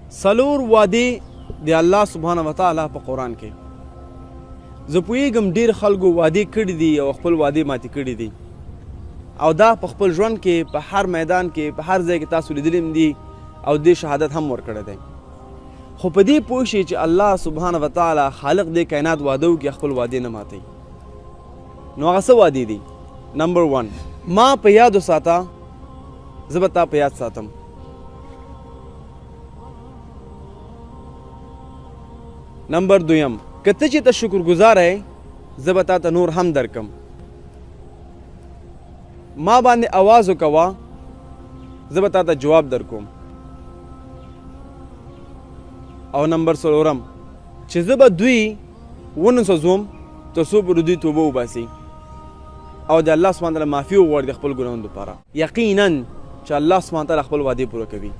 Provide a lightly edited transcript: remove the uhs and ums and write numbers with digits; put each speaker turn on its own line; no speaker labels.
څلور وعدې د الله سبحانه وتعالی په قرآن کې. زه پوهیږم ډیر خلکو وعدې کړې دي او خپل وعدې ماتې کړې دي او دا په خپل ژوند کې په هر میدان کې په هر ځای کې تاسو لیدلي هم دي او دې شهادت هم ورکړی دی. خو په دې پوه شئ چې الله سبحانه وتعالی خالق دې کائنات وعده وکړي خپل وعدې نه ماتوي. نو هغه څه وعدې دي؟ نمبر 1، ما په یاد وساته زه به تا په یاد ساتم. نمبر دویم، که ته چې ته شکرګزار یې زه به تا ته نور هم درکم. ما باندې اواز وکوه زه به تا ته جواب درکوم. او نمبر څلورم، چې زه به دوی ونه سوځوم تر څو پورې دوی توبه وباسي او د الله سبحانه وتعالی معافي وغواړي د خپل ګناهونو لپاره. یقینا چې الله سبحانه وتعالی خپل وعدې پوره کوي.